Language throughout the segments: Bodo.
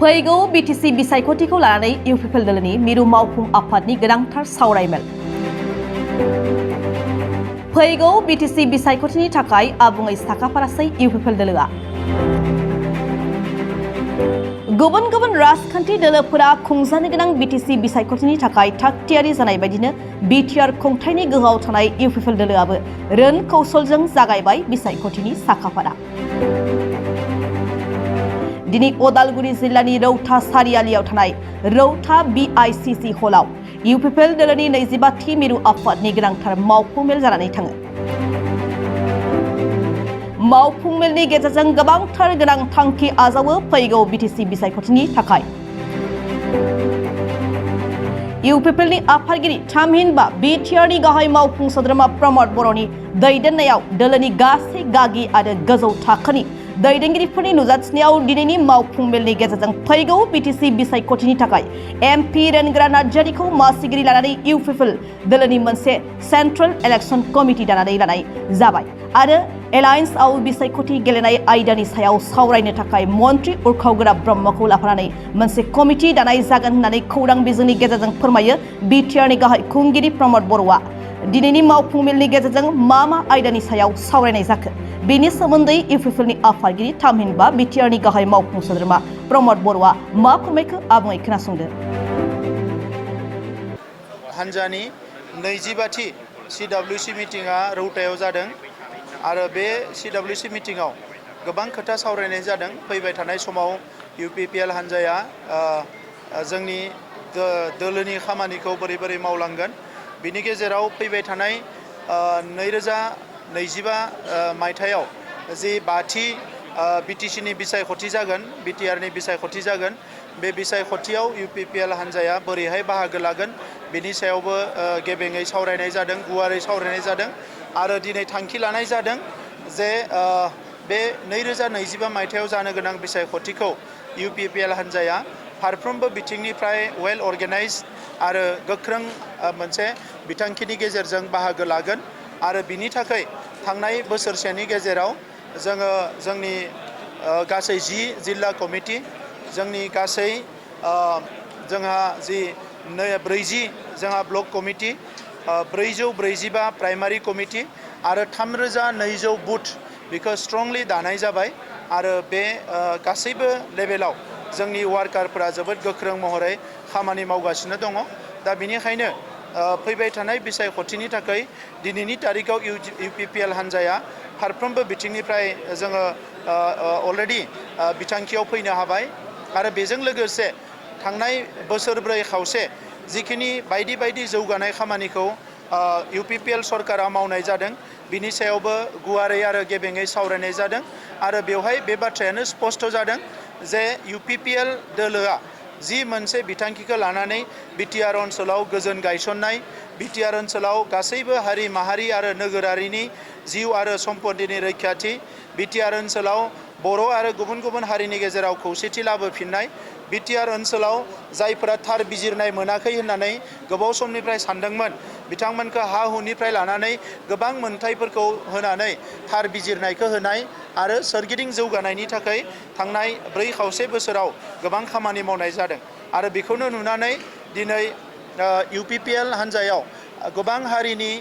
फैगौ बिटिसि बिसायख'थिखौ लानानै इउपिपिएल दोलोनि मिरु मावफुं आफादनि गोनांथार सावरायमेल। फैगौ बिटिसि बिसायख'थिनि थाखाय आबुङै साखाफारासै इउपिपिएल दोलोआ। गुबुन गुबुन राजखान्थि दोलोफोरा खुंजानो गोनां बिटिसि बिसायख'थिनि थाखाय थागथियारि जानाय बायदिनो बिटिआर खुंथायनि गोहोआव थानाय इउपिपिएल दोलोआबो रोन कौशलजों जागायबाय बिसायख'थिनि साखाफारा। दिनै उदालगुरि जिल्लानि रौता सारियालियाव थानाय रौता बिआइसिसि हलाव इउपिपिएल दोलोनि 25थि मिरु आफादनि गोनांथार मावफुं मेल जानानै थाङो। मावफुं मेलनि गेजेरजों गोबांथार गोनां थांखि आजावो फैगौ बिटिसि बिसायख'थिनि थाखाय। इउपिपिएलनि आफादगिरि थामहिनबा बिटिआरनि गाहाय मावफुं सोद्रोमा प्रमद बर'नि दैदेननायाव दोलोनि गासै गागि आरो गोजौ थाखोनि दैदेनगिरिफोरनि नुजाथिनायाव दिनैनि मावफुं मेलनि गेजेरजों फैगौ बिटिसि बिसायख'थिनि थाखाय एमपि रेनग्रा नार्जारिखौ मासिगिरि लानानै इउपिपिएल दोलोनि मोनसे सेन्ट्रेल इलेक्शन कमिटि दानानै लानाय जाबाय आरो एलायन्सआव बिसायख'थि गेलेनाय आयदानि सायाव सावरायनो थाखाय मन्त्रि उर्खावगोरा ब्रह्मखौ लाफानानै मोनसे कमिटि दानाय जागोन होननानै खौरां बिजोंनि गेजेरजों फोरमायो बिटिआरनि गाहाय खुंगिरि प्रमद बर'आ। दिनैनि मावफुं मेलनि गेजेरजों मा आयदानि सायाव सावरायनाय जाखो बेनि सोमोन्दै इउपिपिएलनि आफादगिरि थामहिनबा बिटिआरनि गाहाय मावफुं सोद्रोमा प्रमद बर'आ मा फोरमायखो आबुङै खोनासंदो। हानजानि 25थि सिडब्लिउसि मिटिंआ रौतायाव जादों आरो बे सिडब्लिउसि मिटिंआव गोबां खोथा सावरायनाय जादों। फैबाय थानाय समाव इउपिपिएल हानजाया जोंनि दोलोनि खामानिखौ बोरै मावलांगोन, बिनि गेजेराव फैबाय थानाय 2025 मायथाइयाव जि 5थि बिटिसिनि बिसायख'थि जागोन, बिटिआरनि बिसायख'थि जागोन, बे बिसायख'थियाव इउपिपिएल हानजाया बोरैहाय बाहागो लागोन बेनि सायावबो गेबेङै सावरायनाय जादों, गुवारै सावरायनाय जादों आरो दिनै थांखि लानाय जादों जे बे 2025 मायथाइयाव जानो गोनां बिसायख'थिखौ इउपिपिएल हानजाया फारफ्रोमबो बिथिंनिफ्राय वेल अर्गेनाइज आरो गोख्रों मोनसे बिथांखिनि गेजेरजों बाहागो लागोन आरो बिनि थाखाय थांनाय बोसोरसेनि गेजेराव जोङो जोंनि गासै 10 जिल्ला कमिटि, जोंनि गासै जोंहा जि 40 जोंहा ब्लक कमिटि, 445 प्राइमारि कमिटि आरो 3200 बुथ बेखौ स्ट्रंलि दानाय जाबाय आरो बे गासैबो लेभेलाव जोंनि वार्कारफोरा जोबोद गोख्रों महरै खामानि मावगासिनो दङ। दा बेनिखायनो फैबाय थानाय बिसायख'थिनि थाखाय दिनैनि तारिखआव इउपिपिएल हानजाया फारफ्रोमबो बिथिंनिफ्राय जोङो अलरेडि बिथांखियाव फैनो हाबाय आरो बेजों लोगोसे थांनाय बोसोरब्रै खावसे जिखिनि बायदि जौगानाय खामानिखौ इउपिपिएल सरकारा मावनाय जादों बिनि सायावबो गुवारै आरो गेबेङै सावरायनाय जादों आरो बेवहाय बे बाथ्रायानो स्पष्ट जादों जे इउपिपिएल दोलोआ जि मोनसे बिथांखिखौ लानानै बिटिआर ओनसोलाव गोजोन गायसननाय, बिटिआर ओनसोलाव गासैबो हारि माहारि आरो नोगोरारिनि जिउ आरो सम्पतिनि रैखाथि, बिटिआर ओनसोलाव बर' आरो गुबुन हारिनि गेजेराव खौसेथि लाबोफिननाय, बिटिआर ओनसोलाव जायफोरा थार बिजिरनाय मोनाखै होननानै गोबाव समनिफ्राय सानदोंमोन बिथांमोनखौ हा हुनिफ्राय लानानै गोबां मोनथायफोरखौ होनानै थार बिजिरनायखौ होनाय आरो सोरगिदिं जौगानायनि थाखाय थांनाय 4 खावसे बोसोराव गोबां खामानि मावनाय जादों आरो बेखौनो नुनानै दिनै इउपिपिएल हानजायाव गोबां हारिनि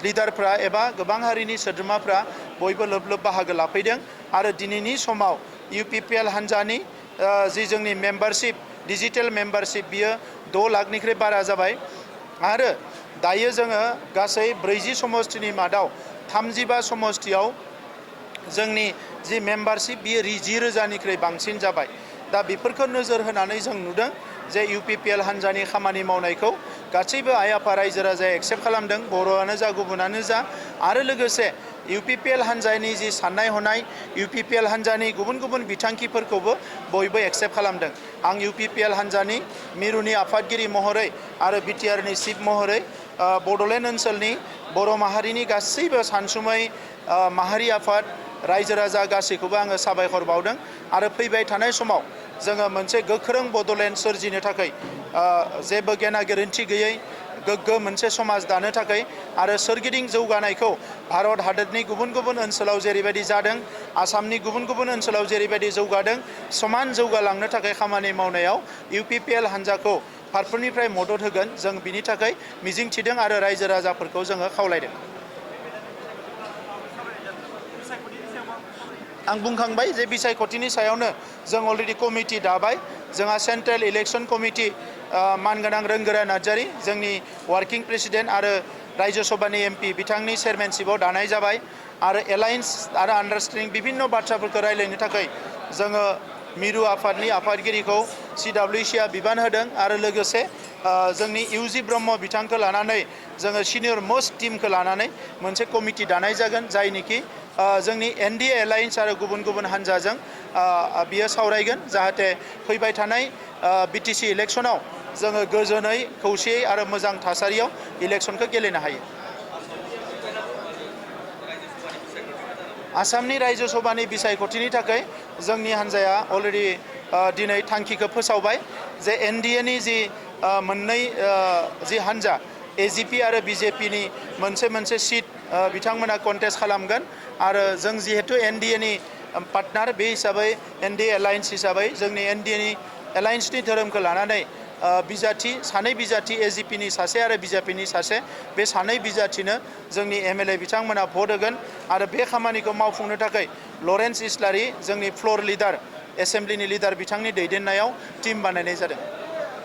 लिडारफ्रा एबा गोबां हारिनि सोद्रोमाफ्रा बयबो लोब बाहागो लाफैदों आरो दिनैनि समाव इउपिपिएल हानजानि जि जोंनि मेम्बारशिप, डिजिटेल मेम्बारशिप बियो 6 लाखनिख्रुइ बारा जाबाय आरो दायो जोङो गासै 40 समष्टिनि मादाव 35 समष्टियाव जोंनि जि मेम्बारशिप बियो 10,000निख्रुइ बांसिन जाबाय। दा बेफोरखौ नोजोर होनानै जों नुदों जे इउपिपिएल हानजानि खामानि मावनायखौ गासैबो आइ आफा रायजो राजाया एक्सेप्ट खालामदों, बर'आनो जा गुबुनानो जा आरो लोगोसे इउपिपिएल हानजानि जि साननाय हनाय, इउपिपिएल हानजानि गुबुन बिथांखिफोरखौबो बयबो एक्सेप्ट खालामदों। आं इउपिपिएल हानजानि मिरुनि आफादगिरि महरै आरो बिटिआरनि चिफ महरै बड'लेण्ड ओनसोलनि बर' माहारिनि गासैबो सानसुमै माहारि आफाद रायजो राजा गासैखौबो आङो साबायखर बावदों आरो फैबाय थानाय समाव जोङो मोनसे गोख्रों बड'लेण्ड सोरजिनो थाखाय जेबो गेना गोरोन्थि गैयै गोग्गो मोनसे समाज दानो थाखाय आरो सोरगिदिं जौगानायखौ भारत हादरनि गुबुन गुबुन ओनसोलाव जेरैबायदि जादों आसामनि गुबुन गुबुन ओनसोलाव जेरैबायदि जौगादों समान जौगालांनो थाखाय खामानि मावनायाव UPPL हान्जाखौ फारफ्रोमनिफ्राय मदद होगोन जों बिनि थाखाय मिजिंथिदों आरो रायजो राजाफोरखौ जोङो खावलायदों। आं बुंखांबाय जे बिसायख'थिनि सायावनो जों अलरेडि कमिटि दाबाय जोंहा सेन्ट्रेल इलेक्शन कमिटि मानगोनां रोंगोरा नार्जारी जोंनि वार्किं प्रेसिडेन्ट आरो राज्य सभानि MP बिथांनि चेयारमेनशिपआव दानाय जाबाय आरो एलायन्स आरो आन्डारस्टेन्डिं बिभिन्न बाथ्राफोरखौ रायज्लायनो थाखाय जोङो मिरु आफादनि आफादगिरिखौ CWCआ बिबान होदों आरो लोगोसे जोंनि UG ब्रह्म बिथांखौ लानानै जोङो सिनियर मोस्ट टीमखौ लानानै मोनसे कमिटि दानाय जागोन जायनिखि जोंनि NDA एलायन्स आरो गुबुन गुबुन हान्जाजों बियो सावरायगोन जाहाथे फैबाय थानाय BTC इलेक्शनाव जोङो गोजोनै खौसेयै आरो मोजां थासारियाव इलेक्शनखौ गेलेनो हायो। आसामनि रायजो सभानि बिसायख'थिनि थाखाय जोंनि हान्जाया अलरेडि दिनै थांखिखौ फोसावबाय जे NDAनि जि मोननै जि हान्जा AGP आरो BJPनि मोनसे सिट बिथांमोना कन्टेस्ट खालामगोन आरो जों जिहेतु NDAनि पार्टनार बे हिसाबै NDA एलायन्स हिसाबै जोंनि NDAनि एलायन्सनि धोरोमखौ लानानै बिजाथि सानै बिजाथि AGPनि सासे आरो BJPनि सासे बे सानै बिजाथिनो जोंनि MLA बिथांमोना भट होगोन आरो बे खामानिखौ मावफुंनो थाखाय लरेन्स इस्लारि जोंनि फ्ल'र लिडार एसेम्ब्लिनि लिडार बिथांनि दैदेननायाव टीम बानायनाय जादों।